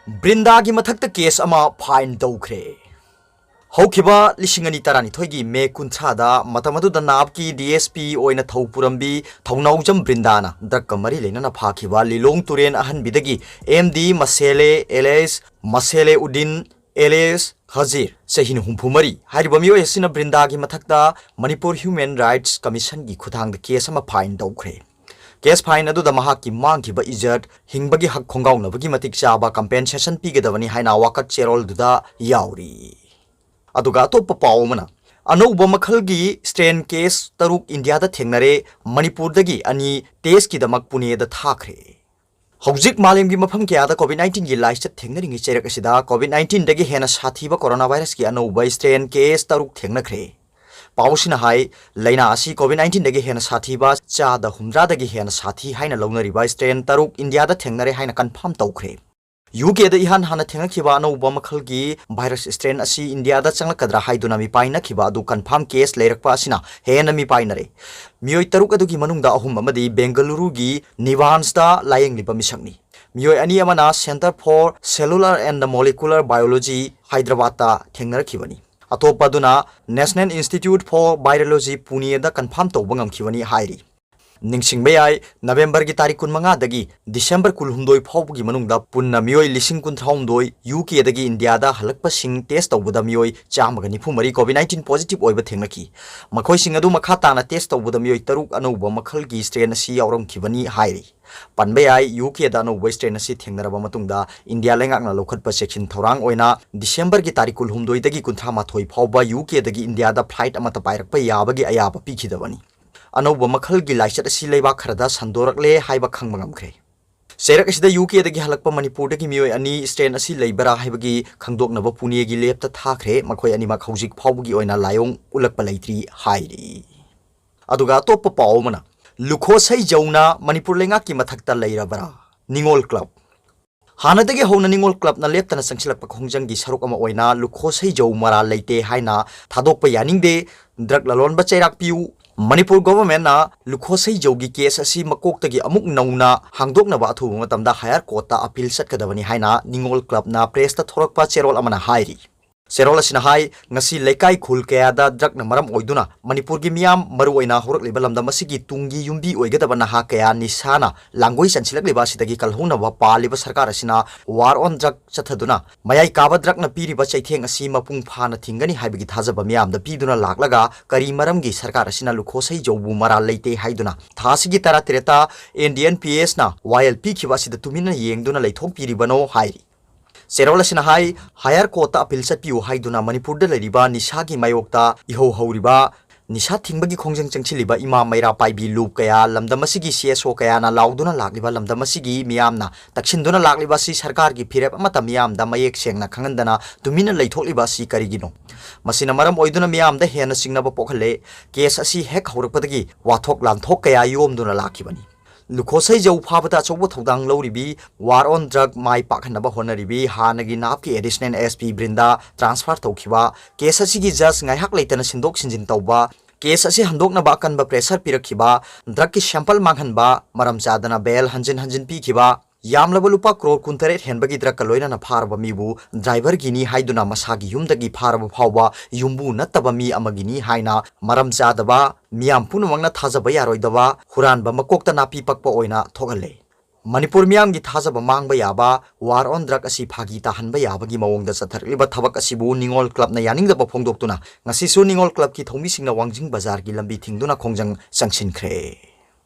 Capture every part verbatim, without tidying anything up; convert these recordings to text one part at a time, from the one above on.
ꯕ꯭ꯔꯤꯟꯗꯥꯒꯤ ꯃꯊꯛꯇ ꯀꯦꯁ ꯑꯃ ꯐꯥꯏꯟ ꯇꯧꯈ꯭ꯔꯦ꯫ ꯍꯧꯈꯤꯕ ꯂꯤꯁꯤꯡ ꯑꯅꯤ ꯇꯔꯥꯅꯤꯊꯣꯏꯒꯤ ꯃꯦ ꯀꯨꯟꯊ꯭ꯔꯥꯗ ꯃꯇꯝ ꯑꯗꯨꯗ ꯅꯥꯞꯀꯤ ꯗꯤ ꯑꯦꯁ ꯄꯤ ꯑꯣꯏꯅ ꯊꯧ ꯄꯨꯔꯝꯕꯤ ꯊꯧꯅꯥꯎꯖꯝ ꯕ꯭ꯔꯤꯟꯗꯥꯅ ꯗ꯭ꯔꯛꯀ ꯃꯔꯤ ꯂꯩꯅꯅ ꯐꯥꯈꯤꯕ ꯂꯤꯂꯣꯡ ꯇꯨꯔꯦꯟ ꯑꯍꯟꯕꯤꯗꯒꯤ ꯑꯦꯝ ꯗꯤ ꯃꯁꯦꯂꯦ ꯑꯦꯂꯦꯁ ꯃꯁꯦꯂꯦ ꯎꯗꯤꯟ ꯑꯦꯂꯦꯁ ꯍꯖꯤꯔ, ꯆꯍꯤ ꯍꯨꯝꯐꯨ ꯃꯔꯤ ꯍꯥꯏꯔꯤꯕ ꯃꯤꯑꯣꯏ ꯑꯁꯤꯅ ꯕ꯭ꯔꯤꯟꯗꯥꯒꯤ ꯃꯊꯛꯇ ꯃꯅꯤꯄꯨꯔ ꯍ꯭ꯌꯨꯃꯦꯟ ꯔꯥꯏꯠꯁ ꯀꯃꯤꯁꯟꯒꯤ ꯈꯨꯠꯊꯥꯡꯗ ꯀꯦꯁ ꯑꯃ ꯐꯥꯏꯟ ꯇꯧꯈ꯭ꯔꯦ꯫ ꯀꯦꯁ ꯐꯥꯏꯟ ꯑꯗꯨꯗ ꯃꯍꯥꯛꯀꯤ ꯃꯥꯡꯈꯤꯕ ꯏꯖꯠ, ꯍꯤꯡꯕꯒꯤ ꯍꯛ ꯈꯣꯡꯒꯥꯎꯅꯕꯒꯤ ꯃꯇꯤꯛ ꯆꯥꯕ ꯀꯝꯄꯦꯟꯁꯦꯁꯟ ꯄꯤꯒꯗꯕꯅꯤ ꯍꯥꯏꯅ ꯋꯥꯀꯠ ꯆꯦꯔꯣꯜꯗꯨꯗ ꯌꯥꯎꯔꯤ꯫ ꯑꯗꯨꯒ ꯑꯇꯣꯞꯄ ꯄꯥꯎ ꯑꯃꯅ, ꯑꯅꯧꯕ ꯃꯈꯜꯒꯤ ꯁ꯭ꯇ꯭ꯔꯦꯟ ꯀꯦꯁ ꯇꯔꯨꯛ ꯏꯟꯗꯤꯌꯥꯗ ꯊꯦꯡꯅꯔꯦ, ꯃꯅꯤꯄꯨꯔꯗꯒꯤ ꯑꯅꯤ ꯇꯦꯁꯀꯤꯗꯃꯛ ꯄꯨꯅꯦꯗ ꯊꯥꯈ꯭ꯔꯦ꯫ ꯍꯧꯖꯤꯛ ꯃꯥꯂꯦꯝꯒꯤ ꯃꯐꯝ ꯀꯌꯥꯗ ꯀꯣꯚꯤꯗ ꯅꯥꯏꯟꯇꯤꯟꯒꯤ ꯂꯥꯏꯆꯠ ꯊꯦꯡꯅꯔꯤꯉꯩ ꯆꯩꯔꯛ ꯑꯁꯤꯗ ꯀꯣꯚꯤꯗ ꯅꯥꯏꯟꯇꯤꯟꯗꯒꯤ ꯍꯦꯟꯅ ꯁꯥꯊꯤꯕ ꯀꯣꯔꯣꯅꯥ ꯚꯥꯏꯔꯁꯀꯤ ꯑꯅꯧꯕ ꯁ꯭ꯇ꯭ꯔꯦꯟ ꯀꯦꯁ ꯇꯔꯨꯛ ꯊꯦꯡꯅꯈ꯭ꯔꯦ꯫ ꯄꯥꯎꯁꯤꯅ ꯍꯥꯏ, ꯂꯥꯏꯅꯥ ꯑꯁꯤ ꯀꯣꯚꯤꯗ ꯅꯥꯏꯟꯇꯤꯟꯗꯒꯤ ꯍꯦꯟꯅ ꯁꯥꯊꯤꯕ, ꯆꯥꯗ ꯍꯨꯝꯗ꯭ꯔꯥꯗꯒꯤ ꯍꯦꯟꯅ ꯁꯥꯊꯤ ꯍꯥꯏꯅ ꯂꯧꯅꯔꯤꯕ ꯁ꯭ꯇ꯭ꯔꯦꯟ ꯇꯔꯨꯛ ꯏꯟꯗꯤꯌꯥꯗ ꯊꯦꯡꯅꯔꯦ ꯍꯥꯏꯅ ꯀꯟꯐꯥꯔꯝ ꯇꯧꯈ꯭ꯔꯦ꯫ ꯌꯨ ꯀꯦꯗ ꯏꯍꯥꯟ ꯍꯥꯟꯅ ꯊꯦꯡꯅꯈꯤꯕ ꯑꯅꯧꯕ ꯃꯈꯜꯒꯤ ꯚꯥꯏꯔꯁ ꯁ꯭ꯇ꯭ꯔꯦꯟ ꯑꯁꯤ ꯏꯟꯗꯤꯌꯥꯗ ꯆꯪꯂꯛꯀꯗ꯭ꯔꯥ ꯍꯥꯏꯗꯨꯅ ꯃꯤꯄꯥꯏꯅꯈꯤꯕ ꯑꯗꯨ ꯀꯟꯐꯥꯔꯝ ꯀꯦꯁ ꯂꯩꯔꯛꯄ ꯑꯁꯤꯅ ꯍꯦꯟꯅ ꯃꯤꯄꯥꯏꯅꯔꯦ꯫ ꯃꯤꯑꯣꯏ ꯇꯔꯨꯛ ꯑꯗꯨꯒꯤ ꯃꯅꯨꯡꯗ ꯑꯍꯨꯝ ꯑꯃꯗꯤ ꯕꯦꯡꯒꯂꯨꯔꯨꯒꯤ ꯅꯤꯚꯥꯟꯁꯇ ꯂꯥꯌꯦꯡꯂꯤꯕ ꯃꯤꯁꯛꯅꯤ꯫ ꯃꯤꯑꯣꯏ ꯑꯅꯤ ꯑꯃꯅ Centre for Cellular and Molecular Biology, ꯍꯥꯏꯗ꯭ꯔꯕꯥꯗꯇ ꯊꯦꯡꯅꯔꯛꯈꯤꯕꯅꯤ꯫ ꯑꯇꯣꯞꯄ ꯑꯗꯨꯅ National Institute for Virology, ꯄꯨꯅꯦꯗ ꯀꯟꯐꯥꯔꯝ ꯇꯧꯕ ꯉꯝꯈꯤꯕꯅꯤ ꯍꯥꯏꯔꯤ꯫ ꯅꯤꯡꯁꯤꯡꯕ ꯌꯥꯏ, ꯅꯕꯦꯝꯕꯔꯒꯤ ꯇꯥꯔꯤꯛ ꯀꯨꯟꯃꯉꯥꯗꯒꯤ ꯗꯤꯁꯦꯝꯕꯔ ꯀꯨꯟꯍꯨꯝꯗꯣꯏ ꯐꯥꯎꯕꯒꯤ ꯃꯅꯨꯡꯗ ꯄꯨꯟꯅ ꯃꯤꯑꯣꯏ ꯂꯤꯁꯤꯡ ꯀꯨꯟꯊ꯭ꯔꯥꯍꯨꯝꯗꯣꯏ ꯌꯨ ꯀꯦꯗꯒꯤ ꯏꯟꯗꯤꯌꯥꯗ ꯍꯜꯂꯛꯄꯁꯤꯡ ꯇꯦꯁ ꯇꯧꯕꯗ ꯃꯤꯑꯣꯏ ꯆꯥꯝꯃꯒ ꯅꯤꯐꯨ ꯃꯔꯤ ꯀꯣꯚꯤꯗ ꯅꯥꯏꯟꯇꯤꯟ ꯄꯣꯖꯤꯇꯤꯚ ꯑꯣꯏꯕ ꯊꯦꯡꯅꯈꯤ꯫ ꯃꯈꯣꯏꯁꯤꯡ ꯑꯗꯨ ꯃꯈꯥ ꯇꯥꯅ ꯇꯦꯁ ꯇꯧꯕꯗ ꯃꯤꯑꯣꯏ ꯇꯔꯨꯛ ꯑꯅꯧꯕ ꯃꯈꯜꯒꯤ ꯁ꯭ꯇ꯭ꯔꯦꯟ ꯑꯁꯤ ꯌꯥꯎꯔꯝꯈꯤꯕꯅꯤ ꯍꯥꯏꯔꯤ꯫ ꯄꯟꯕ ꯌꯥꯏ, ꯌꯨ ꯀꯦꯗ ꯑꯅꯧꯕ ꯁ꯭ꯇ꯭ꯔꯦꯟ ꯑꯁꯤ ꯊꯦꯡꯅꯔꯕ ꯃꯇꯨꯡꯗ ꯏꯟꯗꯤꯌꯥ ꯂꯩꯉꯥꯛꯅ ꯂꯧꯈꯠꯄ ꯆꯦꯛꯁꯤꯟ ꯊꯧꯔꯥꯡ ꯑꯣꯏꯅ ꯗꯤꯁꯦꯝꯕꯔꯒꯤ ꯇꯥꯔꯤꯛ ꯀꯨꯟꯍꯨꯝꯗꯣꯏꯗꯒꯤ ꯀꯨꯟꯊ꯭ꯔꯥ ꯃꯥꯊꯣꯏ ꯐꯥꯎꯕ ꯌꯨ ꯀꯦꯗꯒꯤ ꯏꯟꯗꯤꯌꯥꯗ ꯐ꯭ꯂꯥꯏꯠ ꯑꯃꯠꯇ ꯄꯥꯏꯔꯛꯄ ꯌꯥꯕꯒꯤ ꯑꯌꯥꯕ ꯄꯤꯈꯤꯗꯕꯅꯤ꯫ ꯑꯅꯧꯕ ꯃꯈꯜꯒꯤ ꯂꯥꯏꯆꯠ ꯑꯁꯤ ꯂꯩꯕꯥꯛ ꯈꯔꯗ ꯁꯟꯗꯣꯔꯛꯂꯦ ꯍꯥꯏꯕ ꯈꯪꯕ ꯉꯝꯈ꯭ꯔꯦ꯫ ꯆꯩꯔꯛ ꯑꯁꯤꯗ ꯌꯨ ꯀꯦꯗꯒꯤ ꯍꯜꯂꯛꯄ ꯃꯅꯤꯄꯨꯔꯗꯒꯤ ꯃꯤꯑꯣꯏ ꯑꯅꯤ ꯁ꯭ꯇ꯭ꯔꯦꯟ ꯑꯁꯤ ꯂꯩꯕꯔꯥ ꯍꯥꯏꯕꯒꯤ ꯈꯪꯗꯣꯛꯅꯕ ꯄꯨꯅꯦꯒꯤ ꯂꯦꯕꯇ ꯊꯥꯈ꯭ꯔꯦ꯫ ꯃꯈꯣꯏ ꯑꯅꯤꯃꯛ ꯍꯧꯖꯤꯛ ꯐꯥꯎꯕꯒꯤ ꯑꯣꯏꯅ ꯂꯥꯏꯑꯣꯡ ꯎꯠꯂꯛꯄ ꯂꯩꯇ꯭ꯔꯤ ꯍꯥꯏꯔꯤ꯫ ꯑꯗꯨꯒ ꯑꯇꯣꯞꯄ ꯄꯥꯎ ꯑꯃꯅ, ꯂꯨꯈꯣꯁꯩꯖꯧꯅ ꯃꯅꯤꯄꯨꯔ ꯂꯩꯉꯥꯛꯀꯤ ꯃꯊꯛꯇ ꯂꯩꯔꯕꯔꯥ? ꯅꯤꯉꯣꯜ ꯀ꯭ꯂꯕ꯫ ꯍꯥꯟꯅꯗꯒꯤ ꯍꯧꯅ ꯅꯤꯉꯣꯜ ꯀ꯭ꯂꯕꯅ ꯂꯦꯞꯇꯅ ꯆꯪꯁꯤꯜꯂꯛꯄ ꯈꯣꯡꯖꯪꯒꯤ ꯁꯔꯨꯛ ꯑꯃ ꯑꯣꯏꯅ ꯂꯨꯈꯣꯁꯩꯖꯧ ꯃꯔꯥꯜ ꯂꯩꯇꯦ ꯍꯥꯏꯅ ꯊꯥꯗꯣꯛꯄ ꯌꯥꯅꯤꯡꯗꯦ, ꯗ꯭ꯔꯒ ꯂꯂꯣꯟꯕ ꯆꯩꯔꯥꯛ ꯄꯤꯌꯨ, ꯃꯅꯤꯄꯨꯔ ꯒꯣꯚꯔꯟꯃꯦꯟꯠꯅ ꯂꯨꯈꯣꯁꯩꯖꯧꯒꯤ ꯀꯦꯁ ꯑꯁꯤ ꯃꯀꯣꯛꯇꯒꯤ ꯑꯃꯨꯛ ꯅꯧꯅ ꯍꯥꯡꯗꯣꯛꯅꯕ ꯑꯊꯨꯕ ꯃꯇꯝꯗ ꯍꯥꯌꯔ ꯀꯣꯔꯠꯇ ꯑꯄꯤꯜ ꯆꯠꯀꯗꯕꯅꯤ ꯍꯥꯏꯅ ꯅꯤꯉꯣꯜ ꯀ꯭ꯂꯕꯅ ꯄ꯭ꯔꯦꯁꯇ ꯊꯣꯔꯛꯄ ꯆꯦꯔꯣꯜ ꯑꯃꯅ ꯍꯥꯏꯔꯤ꯫ ꯆꯦꯔꯣꯜ ꯑꯁꯤꯅ ꯍꯥꯏ, ꯉꯁꯤ ꯂꯩꯀꯥꯏ ꯈꯨꯜ ꯀꯌꯥꯗ ꯗ꯭ꯔꯒꯅ ꯃꯔꯝ ꯑꯣꯏꯗꯨꯅ ꯃꯅꯤꯄꯨꯔꯒꯤ ꯃꯤꯌꯥꯝ, ꯃꯔꯨꯑꯣꯏꯅ ꯍꯧꯔꯛꯂꯤꯕ ꯂꯝꯗꯝ ꯑꯁꯤꯒꯤ ꯇꯨꯡꯒꯤ ꯌꯨꯝꯕꯤ ꯑꯣꯏꯒꯗꯕ ꯅꯍꯥ ꯀꯌꯥ ꯅꯤꯁꯥꯅ ꯂꯥꯡꯒꯣꯏ ꯆꯟꯁꯤꯜꯂꯛꯂꯤꯕ ꯑꯁꯤꯗꯒꯤ ꯀꯜꯍꯧꯅꯕ ꯄꯥꯜꯂꯤꯕ ꯁꯔꯀꯥꯔ ꯑꯁꯤꯅ ꯋꯥꯔ ꯑꯣꯟ ꯗ꯭ꯔꯒ ꯆꯠꯊꯗꯨꯅ ꯃꯌꯥꯏ ꯀꯥꯕ ꯗ꯭ꯔꯒꯅ ꯄꯤꯔꯤꯕ ꯆꯩꯊꯦꯡ ꯑꯁꯤ ꯃꯄꯨꯡ ꯐꯥꯅ ꯊꯤꯡꯒꯅꯤ ꯍꯥꯏꯕꯒꯤ ꯊꯥꯖꯕ ꯃꯤꯌꯥꯝꯗ ꯄꯤꯗꯨꯅ ꯂꯥꯛꯂꯒ ꯀꯔꯤ ꯃꯔꯝꯒꯤ ꯁꯔꯀꯥꯔ ꯑꯁꯤꯅ ꯂꯨꯈꯣꯁꯩꯖꯧꯕꯨ ꯃꯔꯥꯜ ꯂꯩꯇꯦ ꯍꯥꯏꯗꯨꯅ ꯊꯥ ꯑꯁꯤꯒꯤ ꯇꯔꯥꯇꯔꯦꯠꯇ ꯑꯦꯟ ꯗꯤ ꯑꯦꯟ ꯄꯤ ꯑꯦꯁꯅ ꯋꯥꯌꯦꯜ ꯄꯤꯈꯤꯕ ꯑꯁꯤꯗ ꯇꯨꯃꯤꯟꯅ ꯌꯦꯡꯗꯨꯅ ꯂꯩꯊꯣꯛꯄꯤꯔꯤꯕꯅꯣ ꯍꯥꯏꯔꯤ꯫ ꯆꯦꯔꯣꯜ ꯑꯁꯤꯅ ꯍꯥꯏ, ꯍꯥꯌꯔ ꯀꯣꯔꯠꯇ ꯑꯄꯤꯜ ꯆꯠꯄꯤꯌꯨ ꯍꯥꯏꯗꯨꯅ ꯃꯅꯤꯄꯨꯔꯗ ꯂꯩꯔꯤꯕ ꯅꯤꯁꯥꯒꯤ ꯃꯥꯌꯣꯛꯇ ꯏꯍꯧ ꯍꯧꯔꯤꯕ, ꯅꯤꯁꯥ ꯊꯤꯡꯕꯒꯤ ꯈꯣꯡꯖꯪ ꯆꯪꯁꯤꯜꯂꯤꯕ ꯏꯃꯥ ꯃꯩꯔꯥ ꯄꯥꯏꯕꯤ ꯂꯨꯞ ꯀꯌꯥ, ꯂꯝꯗꯝ ꯑꯁꯤꯒꯤ ꯁꯤ ꯑꯦꯁ ꯑꯣ ꯀꯌꯥꯅ ꯂꯥꯎꯗꯨꯅ ꯂꯥꯛꯂꯤꯕ ꯂꯝꯗꯝ ꯑꯁꯤꯒꯤ ꯃꯤꯌꯥꯝꯅ ꯇꯛꯁꯤꯟꯗꯨꯅ ꯂꯥꯛꯂꯤꯕ ꯑꯁꯤ ꯁꯔꯀꯥꯔꯒꯤ ꯐꯤꯔꯦꯞ ꯑꯃꯠꯇ ꯃꯤꯌꯥꯝꯗ ꯃꯌꯦꯛ ꯁꯦꯡꯅ ꯈꯪꯍꯟꯗꯅ ꯇꯨꯃꯤꯟꯅ ꯂꯩꯊꯣꯛꯂꯤꯕ ꯑꯁꯤ ꯀꯔꯤꯒꯤꯅꯣ? ꯃꯁꯤꯅ ꯃꯔꯝ ꯑꯣꯏꯗꯨꯅ ꯃꯤꯌꯥꯝꯗ ꯍꯦꯟꯅ ꯆꯤꯡꯅꯕ ꯄꯣꯛꯍꯜꯂꯦ꯫ ꯀꯦꯁ ꯑꯁꯤ ꯍꯦꯛ ꯍꯧꯔꯛꯄꯗꯒꯤ ꯋꯥꯊꯣꯛ ꯂꯥꯟꯊꯣꯛ ꯀꯌꯥ ꯌꯣꯝꯗꯨꯅ ꯂꯥꯛꯈꯤꯕꯅꯤ꯫ ꯂꯨꯈꯣꯁꯩꯖꯧ ꯐꯥꯕꯗ ꯑꯆꯧꯕ ꯊꯧꯗꯥꯡ ꯂꯧꯔꯤꯕꯤ, ꯋꯥꯔ ꯑꯣꯟ ꯗ꯭ꯔꯒ ꯃꯥꯏ ꯄꯥꯛꯍꯟꯅꯕ ꯍꯣꯠꯅꯔꯤꯕꯤ ꯍꯥꯟꯅꯒꯤ ꯅꯥꯞꯀꯤ ꯑꯦꯗꯤꯁꯅꯦꯜ ꯑꯦꯁ ꯄꯤ ꯕ꯭ꯔꯤꯟꯗꯥ ꯇ꯭ꯔꯥꯟꯁꯐꯔ ꯇꯧꯈꯤꯕ, ꯀꯦꯁ ꯑꯁꯤꯒꯤ ꯖꯖ ꯉꯥꯏꯍꯥꯛ ꯂꯩꯇꯅ ꯁꯤꯟꯗꯣꯛ ꯁꯤꯟꯖꯤꯟ ꯇꯧꯕ, ꯀꯦꯁ ꯑꯁꯤ ꯍꯟꯗꯣꯛꯅꯕ ꯑꯀꯟꯕ ꯄ꯭ꯔꯦꯁꯔ ꯄꯤꯔꯛꯈꯤꯕ, ꯗ꯭ꯔꯒꯀꯤ ꯁꯦꯝꯄꯜ ꯃꯥꯡꯍꯟꯕ, ꯃꯔꯝ ꯆꯥꯗꯅ ꯕꯦꯜ ꯍꯟꯖꯤꯟ ꯍꯟꯖꯤꯟ ꯄꯤꯈꯤꯕ, ꯌꯥꯝꯂꯕ ꯂꯨꯄꯥ ꯀ꯭ꯔꯣꯔ ꯀꯨꯟꯇꯔꯦꯠ ꯍꯦꯟꯕꯒꯤ ꯗ꯭ꯔꯒꯀ ꯂꯣꯏꯅꯅ ꯐꯥꯔꯕ ꯃꯤꯕꯨ ꯗ꯭ꯔꯥꯏꯚꯔꯒꯤꯅꯤ ꯍꯥꯏꯗꯨꯅ ꯃꯁꯥꯒꯤ ꯌꯨꯝꯗꯒꯤ ꯐꯥꯔꯕ ꯐꯥꯎꯕ ꯌꯨꯝꯕꯨ ꯅꯠꯇꯕ ꯃꯤ ꯑꯃꯒꯤꯅꯤ ꯍꯥꯏꯅ ꯃꯔꯝ ꯆꯥꯗꯕ, ꯃꯤꯌꯥꯝ ꯄꯨꯝꯅꯃꯛꯅ ꯊꯥꯖꯕ ꯌꯥꯔꯣꯏꯗꯕ, ꯍꯨꯔꯥꯟꯕ ꯃꯀꯣꯛꯇ ꯅꯥꯄꯤ ꯄꯛꯄ ꯑꯣꯏꯅ ꯊꯣꯛꯍꯜꯂꯦ꯫ ꯃꯅꯤꯄꯨꯔ ꯃꯤꯌꯥꯝꯒꯤ ꯊꯥꯖꯕ ꯃꯥꯡꯕ ꯌꯥꯕ, ꯋꯥꯔ ꯑꯣꯟ ꯗ꯭ꯔꯒ ꯑꯁꯤ ꯐꯥꯒꯤ ꯇꯥꯍꯟꯕ ꯌꯥꯕꯒꯤ ꯃꯑꯣꯡꯗ ꯆꯠꯊꯔꯛꯂꯤꯕ ꯊꯕꯛ ꯑꯁꯤꯕꯨ ꯅꯤꯉꯣꯜ ꯀ꯭ꯂꯕꯅ ꯌꯥꯅꯤꯡꯗꯕ ꯐꯣꯡꯗꯣꯛꯇꯨꯅ ꯉꯁꯤꯁꯨ ꯅꯤꯉꯣꯜ ꯀ꯭ꯂꯕꯀꯤ ꯊꯧꯃꯤꯁꯤꯡꯅ ꯋꯥꯡꯖꯤꯡ ꯕꯖꯥꯔꯒꯤ ꯂꯝꯕꯤ ꯊꯤꯡꯗꯨꯅ ꯈꯣꯡꯖꯪ ꯆꯪꯁꯤꯟꯈ꯭ꯔꯦ꯫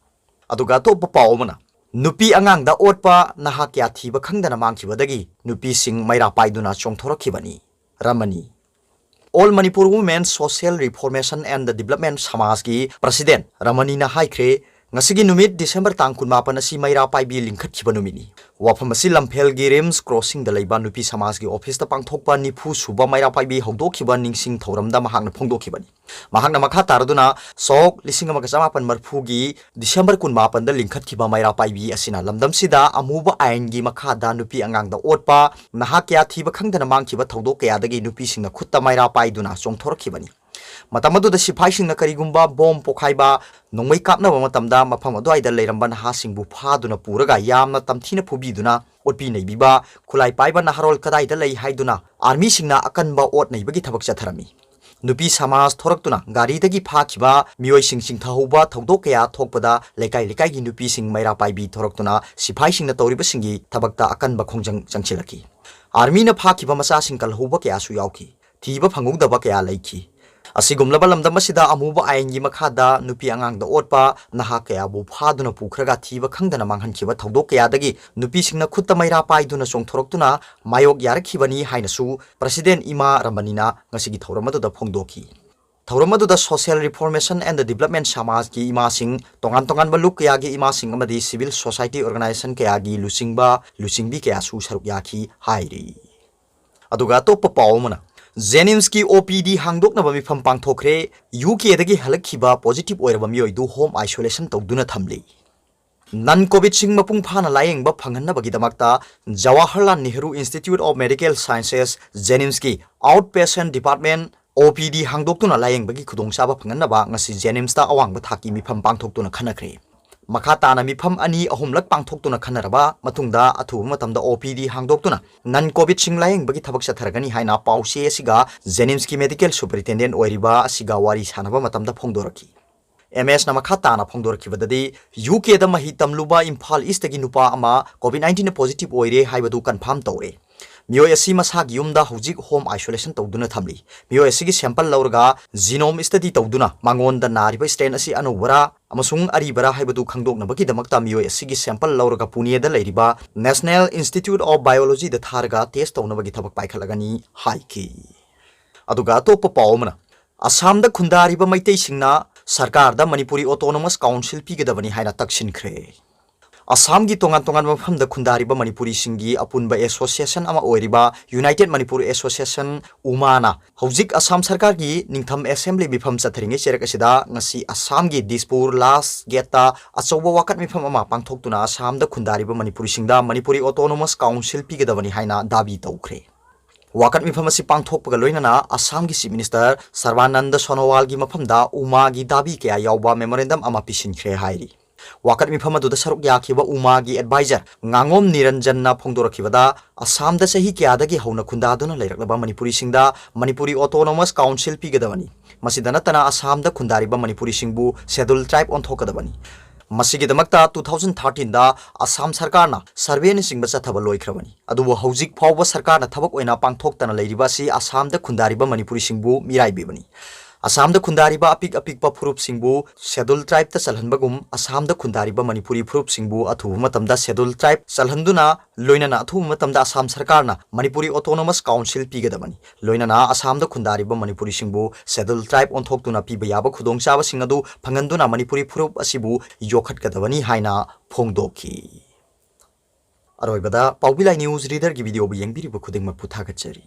ꯑꯗꯨꯒ ꯑꯇꯣꯞꯄ ꯄꯥꯎ ꯑꯃꯅ, ꯅꯨꯄꯤ ꯑꯉꯥꯡꯗ ꯑꯣꯠꯄ, ꯅꯍꯥ ꯀꯌꯥ ꯊꯤꯕ ꯈꯪꯗꯅ ꯃꯥꯡꯈꯤꯕꯗꯒꯤ ꯅꯨꯄꯤꯁꯤꯡ ꯃꯩꯔꯥ ꯄꯥꯏꯗꯨꯅ ꯆꯣꯡꯊꯣꯔꯛꯈꯤꯕꯅꯤ꯫ ꯔꯃꯅꯤ꯫ All Manipur Women Social Reformation and Development ꯁꯃꯥꯖꯀꯤ ꯄ꯭ꯔꯁꯤꯗꯦꯟ ꯔꯃꯅꯤꯅ ꯍꯥꯏꯈ꯭ꯔꯦ, ꯉꯁꯤꯒꯤ ꯅꯨꯃꯤꯠ ꯗꯤꯁꯦꯝꯕꯔ ꯇꯥꯡ ꯀꯨꯟꯃꯥꯄꯟ ꯑꯁꯤ ꯃꯩꯔꯥ ꯄꯥꯏꯕꯤ ꯂꯤꯡꯈꯠꯈꯤꯕ ꯅꯨꯃꯤꯠꯅꯤ꯫ ꯋꯥꯐꯝ ꯑꯁꯤ ꯂꯝꯐꯦꯜꯒꯤ ꯔꯤꯝꯁ ꯀ꯭ꯔꯣꯁꯤꯡꯗ ꯂꯩꯕ ꯅꯨꯄꯤ ꯁꯃꯥꯖꯀꯤ ꯑꯣꯐꯤꯁꯇ ꯄꯥꯡꯊꯣꯛꯄ ꯅꯤꯐꯨ ꯁꯨꯕ ꯃꯩꯔꯥ ꯄꯥꯏꯕꯤ ꯍꯧꯗꯣꯛꯈꯤꯕ ꯅꯤꯡꯁꯤꯡ ꯊꯧꯔꯝꯗ ꯃꯍꯥꯛꯅ ꯐꯣꯡꯗꯣꯛꯈꯤꯕꯅꯤ꯫ ꯃꯍꯥꯛꯅ ꯃꯈꯥ ꯇꯥꯔꯗꯨꯅ, ꯁꯣꯛ ꯂꯤꯁꯤꯡ ꯑꯃꯒ ꯆꯃꯥꯄꯟ ꯃꯔꯤꯐꯨꯒꯤ ꯗꯤꯁꯦꯝꯕꯔ ꯀꯨꯟꯃꯥꯄꯟꯗ ꯂꯤꯡꯈꯠꯈꯤꯕ ꯃꯩꯔꯥ ꯄꯥꯏꯕꯤ ꯑꯁꯤꯅ ꯂꯝꯗꯝꯁꯤꯗ ꯑꯃꯨꯕ ꯑꯥꯏꯟꯒꯤ ꯃꯈꯥꯗ ꯅꯨꯄꯤ ꯑꯉꯥꯡꯗ ꯑꯣꯠꯄ, ꯅꯍꯥ ꯀꯌꯥ ꯊꯤꯕ ꯈꯪꯗꯅ ꯃꯥꯡꯈꯤꯕ ꯊꯧꯗꯣꯛ ꯀꯌꯥꯗꯒꯤ ꯅꯨꯄꯤꯁꯤꯡꯅ ꯈꯨꯠꯇ ꯃꯩꯔꯥ ꯄꯥꯏꯗꯨꯅ ꯆꯣꯡꯊꯣꯔꯛꯈꯤꯕꯅꯤ꯫ ꯃꯇꯝ ꯑꯗꯨꯗ ꯁꯤꯐꯥꯏꯁꯤꯡꯅ ꯀꯔꯤꯒꯨꯝꯕ ꯕꯣꯝ ꯄꯣꯈꯥꯏꯕ, ꯅꯣꯡꯃꯩ ꯀꯥꯞꯅꯕ ꯃꯇꯝꯗ ꯃꯐꯝ ꯑꯗꯨꯋꯥꯏꯗ ꯂꯩꯔꯝꯕ ꯅꯍꯥꯁꯤꯡꯕꯨ ꯐꯥꯗꯨꯅ ꯄꯨꯔꯒ ꯌꯥꯝꯅ ꯇꯝꯊꯤꯅ ꯐꯨꯕꯤꯗꯨꯅ, ꯑꯣꯠꯄꯤ ꯅꯩꯕꯤꯕ, ꯈꯨꯠꯂꯥꯏ ꯄꯥꯏꯕ ꯅꯍꯥꯔꯣꯜ ꯀꯗꯥꯏꯗ ꯂꯩ ꯍꯥꯏꯗꯨꯅ ꯑꯥꯔꯃꯤꯁꯤꯡꯅ ꯑꯀꯟꯕ ꯑꯣꯠ ꯅꯩꯕꯒꯤ ꯊꯕꯛ ꯆꯠꯊꯔꯝꯃꯤ꯫ ꯅꯨꯄꯤ ꯁꯃꯥꯖ ꯊꯣꯔꯛꯇꯨꯅ ꯒꯥꯔꯤꯗꯒꯤ ꯐꯥꯈꯤꯕ ꯃꯤꯑꯣꯏꯁꯤꯡ ꯆꯤꯡꯊꯍꯧꯕ ꯊꯧꯗꯣꯛ ꯀꯌꯥ ꯊꯣꯛꯄꯗ ꯂꯩꯀꯥꯏ ꯂꯩꯀꯥꯏꯒꯤ ꯅꯨꯄꯤꯁꯤꯡ ꯃꯩꯔꯥ ꯄꯥꯏꯕꯤ ꯊꯣꯔꯛꯇꯨꯅ ꯁꯤꯐꯥꯏꯁꯤꯡꯅ ꯇꯧꯔꯤꯕꯁꯤꯡꯒꯤ ꯊꯕꯛꯇ ꯑꯀꯟꯕ ꯈꯣꯡꯖꯪ ꯆꯪꯁꯤꯜꯂꯛꯈꯤ꯫ ꯑꯥꯔꯃꯤꯅ ꯐꯥꯈꯤꯕ ꯃꯆꯥꯁꯤꯡ ꯀꯜꯍꯧꯕ ꯀꯌꯥꯁꯨ ꯌꯥꯎꯈꯤ꯫ ꯊꯤꯕ ꯐꯪꯍꯧꯗꯕ ꯀꯌꯥ ꯂꯩꯈꯤ꯫ ꯑꯁꯤꯒꯨꯝꯂꯕ ꯂꯝꯗꯝ ꯑꯁꯤꯗ ꯑꯃꯨꯕ ꯑꯥꯏꯟꯒꯤ ꯃꯈꯥꯗ ꯅꯨꯄꯤ ꯑꯉꯥꯡꯗ ꯑꯣꯠꯄ, ꯅꯍꯥ ꯀꯌꯥꯕꯨ ꯐꯥꯗꯨꯅ ꯄꯨꯈ꯭ꯔꯒ ꯊꯤꯕ ꯈꯪꯗꯅ ꯃꯥꯡꯍꯟꯈꯤꯕ ꯊꯧꯗꯣꯛ ꯀꯌꯥꯗꯒꯤ ꯅꯨꯄꯤꯁꯤꯡꯅ ꯈꯨꯠꯇ ꯃꯩꯔꯥ ꯄꯥꯏꯗꯨꯅ ꯆꯣꯡꯊꯣꯔꯛꯇꯨꯅ ꯃꯥꯌꯣꯛ ꯌꯥꯔꯛꯈꯤꯕꯅꯤ ꯍꯥꯏꯅꯁꯨ ꯄ꯭ꯔꯁꯤꯗꯦꯟ ꯏꯃꯥ ꯔꯃꯅꯤꯅ ꯉꯁꯤꯒꯤ ꯊꯧꯔꯝ ꯑꯗꯨꯗ ꯐꯣꯡꯗꯣꯛꯈꯤ꯫ ꯊꯧꯔꯝ ꯑꯗꯨꯗ Social Reformation and Development ꯁꯃꯥꯖꯀꯤ ꯏꯃꯥꯁꯤꯡ, ꯇꯣꯉꯥꯟ ꯇꯣꯉꯥꯟꯕ ꯂꯨꯞ ꯀꯌꯥꯒꯤ ꯏꯃꯥꯁꯤꯡ ꯑꯃꯗꯤ civil society organization ꯀꯌꯥꯒꯤ ꯂꯨꯆꯤꯡꯕ, ꯂꯨꯆꯤꯡꯕꯤ ꯀꯌꯥꯁꯨ ꯁꯔꯨꯛ ꯌꯥꯈꯤ ꯍꯥꯏꯔꯤ꯫ ꯑꯗꯨꯒ ꯑꯇꯣꯞꯄ ꯄꯥꯎ ꯑꯃꯅ, ꯖꯦꯅꯤꯝꯁꯀꯤ ꯑꯣ ꯄꯤ ꯗꯤ ꯍꯥꯡꯗꯣꯛꯅꯕ ꯃꯤꯐꯝ ꯄꯥꯡꯊꯣꯛꯈ꯭ꯔꯦ꯫ ꯌꯨ ꯀꯦꯗꯒꯤ ꯍꯜꯂꯛꯈꯤꯕ ꯄꯣꯖꯤꯇꯤꯚ ꯑꯣꯏꯔꯕ ꯃꯤꯑꯣꯏꯗꯨ ꯍꯣꯝ ꯑꯥꯏꯁꯣꯂꯦꯁꯟ ꯇꯧꯗꯨꯅ ꯊꯝꯂꯤ꯫ ꯅꯟ ꯀꯣꯚꯤꯗꯁꯤꯡ ꯃꯄꯨꯡ ꯐꯥꯅ ꯂꯥꯌꯦꯡꯕ ꯐꯪꯍꯟꯅꯕꯒꯤꯗꯃꯛꯇ Jawaharlal Nehru institute of medical sciences, ꯖꯦꯅꯤꯝꯁꯀꯤ out patient department, O P ꯗꯤ ꯍꯥꯡꯗꯣꯛꯇꯨꯅ ꯂꯥꯌꯦꯡꯕꯒꯤ ꯈꯨꯗꯣꯡꯆꯥꯕ ꯐꯪꯍꯟꯅꯕ ꯉꯁꯤ ꯖꯦꯅꯤꯝꯁꯇ ꯑꯋꯥꯡꯕ ꯊꯥꯛꯀꯤ ꯃꯤꯐꯝ ꯄꯥꯡꯊꯣꯛꯇꯨꯅ ꯈꯟꯅꯈ꯭ꯔꯦ꯫ ꯃꯈꯥ ꯇꯥꯅ ꯃꯤꯐꯝ ꯑꯅꯤ ꯑꯍꯨꯝꯂꯛ ꯄꯥꯡꯊꯣꯛꯇꯨꯅ ꯈꯟꯅꯔꯕ ꯃꯇꯨꯡꯗ ꯑꯊꯨꯕ ꯃꯇꯝꯗ ꯑꯣ ꯄꯤ ꯗꯤ ꯍꯥꯡꯗꯣꯛꯇꯨꯅ ꯅꯟ ꯀꯣꯚꯤꯗꯁꯤꯡ ꯂꯥꯌꯦꯡꯕꯒꯤ ꯊꯕꯛ ꯆꯠꯊꯔꯒꯅꯤ ꯍꯥꯏꯅ ꯄꯥꯎꯆꯦ ꯑꯁꯤꯒ ꯖꯦꯅꯤꯝꯁꯀꯤ ꯃꯦꯗꯤꯀꯦꯜ ꯁꯨꯄꯔꯤꯟꯇꯦꯟꯗꯦꯟꯠ ꯑꯣꯏꯔꯤꯕ ꯑꯁꯤꯒ ꯋꯥꯔꯤ ꯁꯥꯟꯅꯕ ꯃꯇꯝꯗ ꯐꯣꯡꯗꯣꯔꯛꯈꯤ꯫ ꯑꯦꯝ ꯑꯦꯁꯅ ꯃꯈꯥ ꯇꯥꯅ ꯐꯣꯡꯗꯣꯔꯛꯈꯤꯕꯗꯗꯤ, ꯌꯨ ꯀꯦꯗ ꯃꯍꯩ ꯇꯝꯂꯨꯕ ꯏꯝꯐꯥꯜ ꯏꯁꯇꯒꯤ ꯅꯨꯄꯥ ꯑꯃ ꯀꯣꯚꯤꯗ ꯅꯥꯏꯟꯇꯤꯟ ꯄꯣꯖꯤꯇꯤꯚ ꯑꯣꯏꯔꯦ ꯍꯥꯏꯕꯗꯨ ꯀꯟꯐꯥꯔꯝ ꯇꯧꯔꯦ꯫ ꯃꯤꯑꯣꯏ ꯑꯁꯤ ꯃꯁꯥꯒꯤ ꯌꯨꯝꯗ ꯍꯧꯖꯤꯛ ꯍꯣꯝ ꯑꯥꯏꯁꯣꯂꯦꯁꯟ ꯇꯧꯗꯨꯅ ꯊꯝꯂꯤ꯫ ꯃꯤꯑꯣꯏ ꯑꯁꯤꯒꯤ ꯁꯦꯝꯄꯜ ꯂꯧꯔꯒ ꯖꯤꯅꯣꯝ ꯁ꯭ꯇꯗꯤ ꯇꯧꯗꯨꯅ ꯃꯉꯣꯟꯗ ꯅꯥꯔꯤꯕ ꯁ꯭ꯇ꯭ꯔꯦꯟ ꯑꯁꯤ ꯑꯅꯧꯕꯔꯥ ꯑꯃꯁꯨꯡ ꯑꯔꯤꯕꯔꯥ ꯍꯥꯏꯕꯗꯨ ꯈꯪꯗꯣꯛꯅꯕꯒꯤꯗꯃꯛꯇ ꯃꯤꯑꯣꯏ ꯑꯁꯤꯒꯤ ꯁꯦꯝꯄꯜ ꯂꯧꯔꯒ ꯄꯨꯅꯦꯗ ꯂꯩꯔꯤꯕ National Institute of Biologyꯗ ꯊꯥꯔꯒ ꯇꯦꯁ ꯇꯧꯅꯕꯒꯤ ꯊꯕꯛ ꯄꯥꯏꯈꯠꯂꯒꯅꯤ ꯍꯥꯏꯈꯤ꯫ ꯑꯗꯨꯒ ꯑꯇꯣꯞꯄ ꯄꯥꯎ ꯑꯃꯅ, ꯑꯁꯥꯝꯗ ꯈꯨꯟꯗꯥꯔꯤꯕ ꯃꯩꯇꯩꯁꯤꯡꯅ ꯁꯔꯀꯥꯔꯗ ꯃꯅꯤꯄꯨꯔꯤ ꯑꯣꯇꯣꯅꯣꯃꯁ ꯀꯥꯎꯟꯁꯤꯜ ꯄꯤꯒꯗꯕꯅꯤ ꯍꯥꯏꯅ ꯇꯛꯁꯤꯟꯈ꯭ꯔꯦ꯫ ꯑꯁꯥꯝꯒꯤ ꯇꯣꯉꯥꯟ ꯇꯣꯉꯥꯟꯕ ꯃꯐꯝꯗ ꯈꯨꯟꯗꯥꯔꯤꯕ ꯃꯅꯤꯄꯨꯔꯤꯁꯤꯡꯒꯤ ꯑꯄꯨꯟꯕ ꯑꯦꯁꯣꯁꯤꯌꯦꯁꯟ ꯑꯃ ꯑꯣꯏꯔꯤꯕ ꯌꯨꯅꯥꯏꯇꯦꯗ ꯃꯅꯤꯄꯨꯔ ꯑꯦꯁꯣꯁꯤꯌꯦꯁꯟ, ꯎꯃꯥꯅ ꯍꯧꯖꯤꯛ ꯑꯁꯥꯝ ꯁꯔꯀꯥꯔꯒꯤ ꯅꯤꯡꯊꯝ ꯑꯦꯁꯦꯝꯕ꯭ꯂꯤ ꯃꯤꯐꯝ ꯆꯠꯊꯔꯤꯉꯩ ꯆꯩꯔꯛ ꯑꯁꯤꯗ ꯉꯁꯤ ꯑꯁꯥꯝꯒꯤ ꯗꯤꯁꯄꯨꯔ ꯂꯥꯁ ꯒꯦꯠꯇ ꯑꯆꯧꯕ ꯋꯥꯀꯠ ꯃꯤꯐꯝ ꯑꯃ ꯄꯥꯡꯊꯣꯛꯇꯨꯅ ꯑꯁꯥꯝꯗ ꯈꯨꯟꯗꯥꯔꯤꯕ ꯃꯅꯤꯄꯨꯔꯤꯁꯤꯡꯗ ꯃꯅꯤꯄꯨꯔꯤ ꯑꯣꯇꯣꯅꯣꯃꯁ ꯀꯥꯎꯟꯁꯤꯜ ꯄꯤꯒꯗꯕꯅꯤ ꯍꯥꯏꯅ ꯗꯥꯕꯤ ꯇꯧꯈ꯭ꯔꯦ꯫ ꯋꯥꯀꯠ ꯃꯤꯐꯝ ꯑꯁꯤ ꯄꯥꯡꯊꯣꯛꯄꯒ ꯂꯣꯏꯅꯅ ꯑꯁꯥꯝꯒꯤ Chief Minister ꯁꯔꯕꯥꯅꯟꯗ ꯁꯣꯅꯣꯋꯥꯜꯒꯤ ꯃꯐꯝꯗ ꯎꯃꯥꯒꯤ ꯗꯥꯕꯤ ꯀꯌꯥ ꯌꯥꯎꯕ memorandum ꯑꯃ ꯄꯤꯁꯤꯟꯈ꯭ꯔꯦ ꯍꯥꯏꯔꯤ꯫ ꯋꯥꯀꯠ ꯃꯤꯐꯝ ꯑꯗꯨꯗ ꯁꯔꯨꯛ ꯌꯥꯈꯤꯕ ꯎꯃꯥꯒꯤ advisor ꯉꯥꯉꯣꯝ ꯅꯤꯔꯟꯖꯟꯅ ꯐꯣꯡꯗꯣꯔꯛꯈꯤꯕꯗ, ꯑꯁꯥꯝꯗ ꯆꯍꯤ ꯀꯌꯥꯗꯒꯤ ꯍꯧꯅ ꯈꯨꯟꯗꯥꯗꯨꯅ ꯂꯩꯔꯛꯂꯕ ꯃꯅꯤꯄꯨꯔꯤꯁꯤꯡꯗ ꯃꯅꯤꯄꯨꯔꯤ Autonomous Council ꯄꯤꯒꯗꯕꯅꯤ꯫ ꯃꯁꯤꯗ ꯅꯠꯇꯅ ꯑꯁꯥꯝꯗ ꯈꯨꯟꯗꯥꯔꯤꯕ ꯃꯅꯤꯄꯨꯔꯤꯁꯤꯡꯕꯨ Scheduled Tribe ꯑꯣꯟꯊꯣꯛꯀꯗꯕꯅꯤ꯫ ꯃꯁꯤꯒꯤꯗꯃꯛꯇ two thousand thirteen ꯗ ꯑꯁꯥꯝ ꯁꯔꯀꯥꯔꯅ survey ꯅꯆꯤꯡꯕ ꯆꯠꯊꯕ ꯂꯣꯏꯈ꯭ꯔꯕꯅꯤ꯫ ꯑꯗꯨꯕꯨ ꯍꯧꯖꯤꯛ ꯐꯥꯎꯕ ꯁꯔꯀꯥꯔꯅ ꯊꯕꯛ ꯑꯣꯏꯅ ꯄꯥꯡꯊꯣꯛꯇꯅ ꯂꯩꯔꯤꯕ ꯑꯁꯤ ꯑꯁꯥꯝꯗ ꯈꯨꯟꯗꯥꯔꯤꯕ ꯃꯅꯤꯄꯨꯔꯤꯁꯤꯡꯕꯨ ꯃꯤꯔꯥꯏꯕꯤꯕꯅꯤ꯫ ꯑꯁꯥꯝꯗ ꯈꯨꯟꯗꯥꯔꯤꯕ ꯑꯄꯤꯛ ꯑꯄꯤꯛꯄ ꯐꯨꯔꯨꯞꯁꯤꯡꯕꯨ Scheduled Tribe ꯇ ꯆꯜꯍꯟꯕꯒꯨꯝ, ꯑꯁꯥꯝꯗ ꯈꯨꯟꯗꯥꯔꯤꯕ ꯃꯅꯤꯄꯨꯔꯤ ꯐꯨꯔꯨꯞꯁꯤꯡꯕꯨ ꯑꯊꯨꯕ ꯃꯇꯝꯗ Scheduled Tribe ꯆꯜꯍꯟꯗꯨꯅ, ꯂꯣꯏꯅꯅ ꯑꯊꯨꯕ ꯃꯇꯝꯗ ꯑꯁꯥꯝ ꯁꯔꯀꯥꯔꯅ ꯃꯅꯤꯄꯨꯔꯤ Autonomous Council ꯄꯤꯒꯗꯕꯅꯤ꯫ ꯂꯣꯏꯅꯅ ꯑꯁꯥꯝꯗ ꯈꯨꯟꯗꯥꯔꯤꯕ ꯃꯅꯤꯄꯨꯔꯤꯁꯤꯡꯕꯨ Scheduled Tribe ꯑꯣꯟꯊꯣꯛꯇꯨꯅ ꯄꯤꯕ ꯌꯥꯕ ꯈꯨꯗꯣꯡꯆꯥꯕꯁꯤꯡ ꯑꯗꯨ ꯐꯪꯍꯟꯗꯨꯅ ꯃꯅꯤꯄꯨꯔꯤ ꯐꯨꯔꯨꯞ ꯑꯁꯤꯕꯨ ꯌꯣꯛꯈꯠꯀꯗꯕꯅꯤ ꯍꯥꯏꯅ ꯐꯣꯡꯗꯣꯛꯈꯤ꯫ ꯑꯔꯣꯏꯕꯗ ꯄꯥꯎꯕꯤ ꯂꯥꯏ news reader ꯒꯤ video ꯕꯨ ꯌꯦꯡꯕꯤꯔꯤꯕ ꯈꯨꯗꯤꯡꯃꯛꯄꯨ ꯊꯥꯒꯠꯆꯔꯤ꯫